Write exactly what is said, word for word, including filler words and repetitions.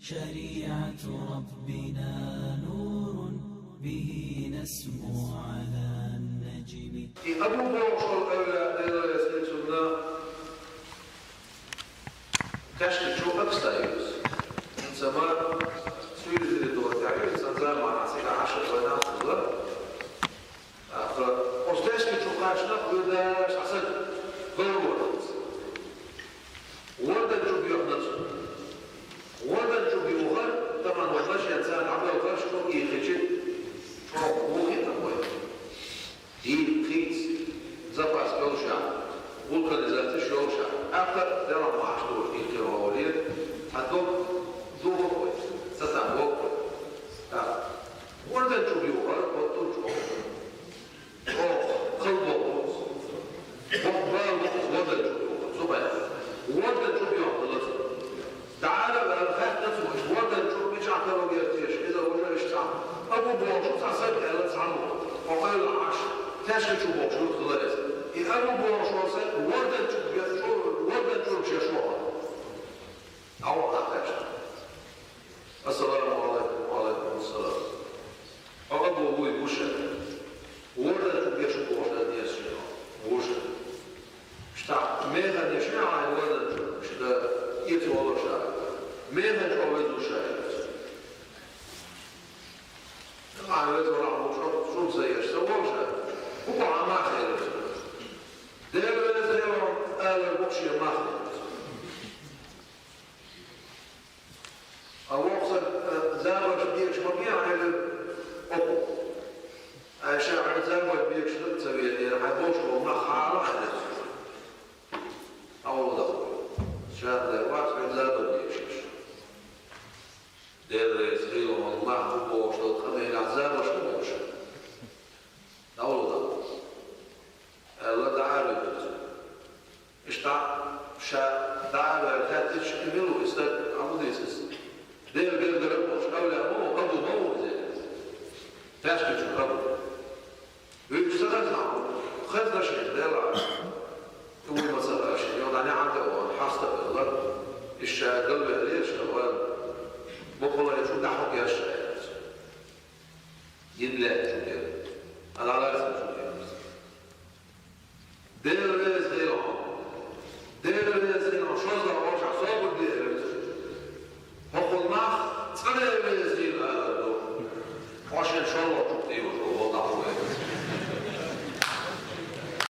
شريعة ربنا نور به نسمو على النجم. И Абу бохуш волу эвлаъ, Дела реза хила цунна, тешна чу обстоюсь. ХӀинца ма суьйризаре догӀу тӀехь ю, цхьана заманахь цигахь Ӏаш а вайна а хилла. ТӀаккха оцу тешна чу кхаьчна, хӀоьттина цхьа саг, бала ваханца. Вордан чу боьхна цо. Вордан чу боьхар, таман вай машен царна дӀабоьлхуш, чӀогӀа ийхичи, чӀогӀа вухийта вай. Дийна хийца, запас йолушехь, вулканизацеш йолушехь, тӀаккха делахь махьаш долуш дийхкира гӀовлера, цхьа дог духу вай, ца там воккху. ТӀаккха вордан чу боьхар, оттур чӀогӀа. Оха, кхалбоху. Воккха бала ву, вордан чу боьху, зубай. Вордан чу боьху, лазу. ДӀа а ваьлла, хаьттина цо, вордан чу мичахь каро герга теша, иза уже иштта цхьа. Абу бохуш ву цхьа саг аьлла цхьаммо. Хьо къайла Ӏаш, тешна чу бохуш ву хила иза. И Абу бохуш волу саг вордан чу, вордан чу шеш вахана. ДӀавахана тешна. Ассаламу алайкум, ва алайкум ассалам. Хьо Абу вуй, ву ша. Вордан чу беш ву бохуш дан деза шуна. Ву ша. Иштта механа еш ю хьайн вордан чу, иштта эца волуш а. Механа чӀогӀа веза ву ша. Хьайн веза валахь ву чӀогӀа, шуна ца еш, ца волуш а. ХӀун бохьа мах хилла? Дела веза хилла, алар бу шен мах хилла. А воккха саг, э, забарш бекаш ма бе хьайгара окху. Ай ша хьайн забарш бекаш ца веллера, хьайн бохуш болу мах хьала а хьаьжна. Алла даха. Ша дай вац хьайн забарш бекаш. Дела реза хила хьуна мах бу бохуш долу къамелехь забарш ма бу ша. Алла даха. Аьлла, дӀа а вуьтуьйту. Иштта ша дӀа а ваьлла хаьттича, и мила ву и стаг, хьан ма дийца иза? Дела гергара а волуш, эвлаъ ма ву, Абу ма ву иза. Тешна чу Абу. Вуьйцуш ца хезна хьуна? Хезна шена, Дела. И вуй ма ца хаьа шена, йо, дӀа неӀарга а вахана, хьаста а велла. Иза ша галваьллера ша ван. Бакъалла чу дӀахьо геш ша яц. Йина лаьтташ ву дера. Ала ларца